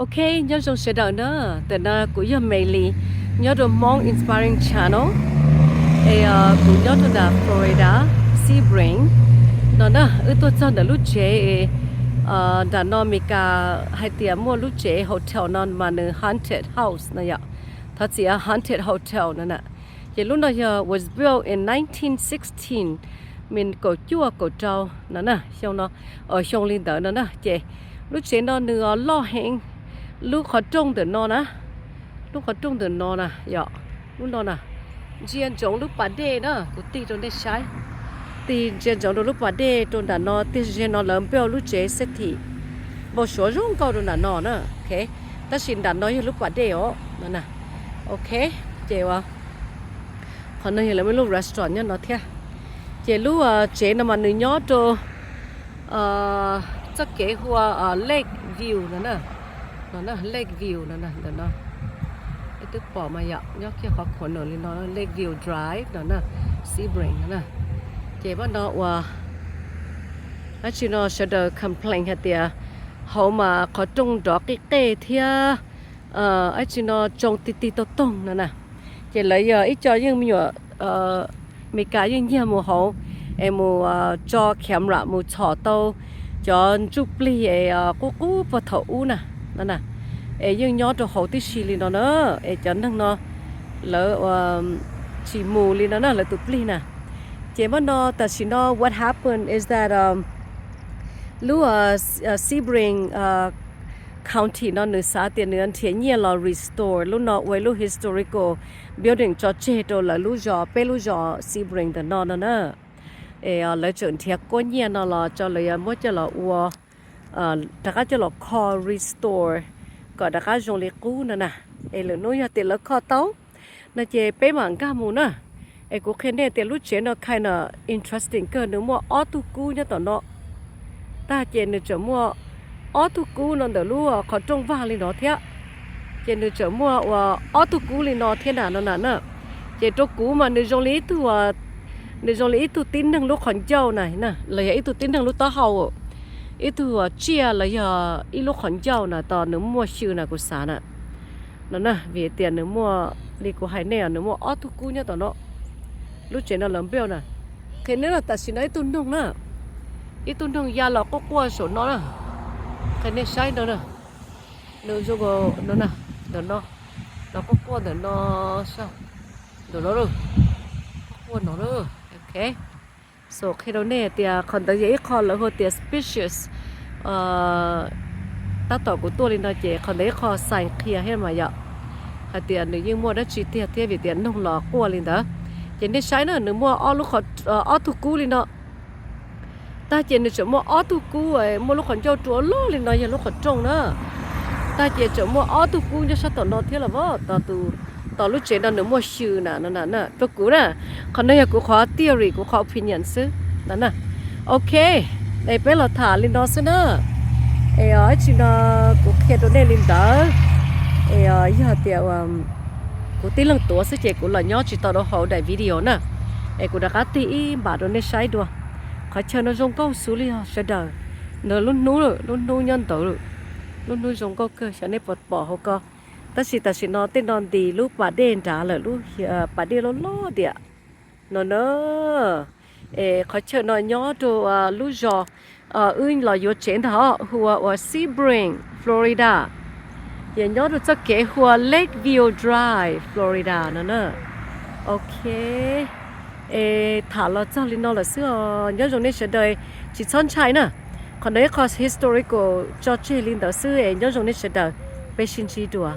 Ok, nyob zoo sawv daws na, ntawm no kuv yog Meli, nyob rau Hmong Inspiring Channel, es kuv nyob rau nram Florida, Sebring no na. Wb tuaj txog ntawm lub tsev, nram no Meskas hais tias muaj lub tsev hotel no mas nws haunted house no yom, thov txim, haunted hotel no na. Ces lub no yog was built in nineteen sixteen, me kaum cuaj kaum rau no na, xyoo no, xyoo li ntawd no na. Ces lub tsev no nws loj heev, lub qhov rooj ntawm no na, lub qhov rooj ntawm no na yom, lub no na, ntsia ntsoov lub pas dej na, kuv tig rau nej saib, tig ntsia ntsoov rau lub pas dej rau nram no, tiag ze no lawv build lub tsev xeb thim npau suav zoo nkauj rau nram no na. Ok, tab sis nram no yog lub pas dej os no na. Ok, ces ua qhov no yog lawv muaj lub restaurant nyob no thiab. Ces lub tsev no mas nws nyob rau txoj kev hu ua Lake View no na, no na, Lake View no na, ntawm no. Ib twb pom mas yom, nyob kiag qhov corner li no, Lake View Drive no na, Sebring no na. Ces pab no ua, dab tsi no sawv daws complain hais tias hauv mas qhov rooj nrov qij qej thiab dab tsi no tsoo ti ti toog toog no na. Ces lawv yog ib co yeej me nyuam Meskas yeej nyiag mus hauv es mus tso camera mus txhom tau cov ntsuj plig es qub qub puag thaum ub na, no na, es yeej nyob rau hauv tib si li no na. Es cov neeg no lawv tsis mus li no na, lawv tus plig na. Ces pab no tam sim no what happened is that lub Sebring County no nws xav tias nws nrhiav nyiaj los restore lub no ua ib lub historical building tso tseg rau lawv lub zos, peb lub zos Sebring ntawm no no na. Es lawv tseem nrhiav kuab nyiaj no los tso, lawv yuav muab coj los ua, rov qab coj los kho restore kom rov qab zoo li qub no na. Es lwm hnub yog tias lawv kho tau no ces peb mam nkag mus na. Es kuv qhia nej tias lub tsev no kinda interesting kawg, nws muaj ob tug kub nyob tom no. Tag ces nws tseem muaj ob tug kub no ntawm lub qhov rooj vag li no thiab. Ces nws tseem muaj ua ob tug kub li no thiab na, no na na. Ces rau kuv mas nws zoo li ib tug, nws zoo li ib tug tib neeg lub qhov ncauj na, los yog ib tug tib neeg lub taub hau, ib tug tsiaj los yog ib lub qhov ncauj na, tos nws muaj xyw na kuv xav na. No na, vim tias nws muaj, li kuv hais nej, nws muaj ob tug kub nyob tom no. Lub tsev no lawv build na. Qhia nej no, tam sim no ib tug noog na, ib tug noog ya los quaj quaj saum no na. Qhia nej saib no na. Nws zoo nkaus no na, ntawm no, los quaj quaj ntawm no, ntawm no, quaj quaj no. Ok. So qhia rau nej tias qhov ntawd yog ib qho lawv hu tias suspicious. Tab tom kuv tuaj li no ces qhov ntawd ib qho sign qhia thiab mas yom, hais tias nws yeej muaj dab tsi tiag thiab vim tias noog los quaj li ntawd. Ces nej saib na, nws muaj ob tug kub li no. Tag ces nws tseem muaj ob tug kub, muaj lub qhov ncauj rua loj li no yog lub qhov rooj na. Tag ces tseem muaj ob tug kub nyob sab tom no thiab los as, tos lub tsev no nws muaj xyw na, no na, rau kuv na. Qhov no yog kuv qhov theory, kuv qhov opinion xwb no na. Ok, es peb los tham li no xwb na. Es ib tsi no kuv qhia rau nej li ntawd. Es yog tias kuv tib leeg tuav xwb ces kuv los nyob tsis tau rau hauv daim video na. Es kuv rov qab tig ib npam rau nej saib dua. Qhov chaw no zoo nkauj xws li os sawv daws. Ntawd lub hnub, lub hnub nyob ntawd, lub hnub zoo nkauj kawg, xyov nej puas pom hauv ko. Tab sis tam sim no tej no ntis lub pas dej nrad lawm, lub pas dej loj loj tiam no na. Es qhov chaw no nyob rau lub zos wb los yuav tsev ntag os, hu ua Sebring, Florida. Ces nyob rau txoj kev hu ua Lakeview Drive, Florida no na. Ok, es tham los txog li no lawm xwb os, nyob zoo nej sawv daws, tsis txhob ntshai na. Qhov ntawd ib qho historical tso tseg li ntawd xwb es nyob zoo nej sawv daws, peb sib ntsib dua.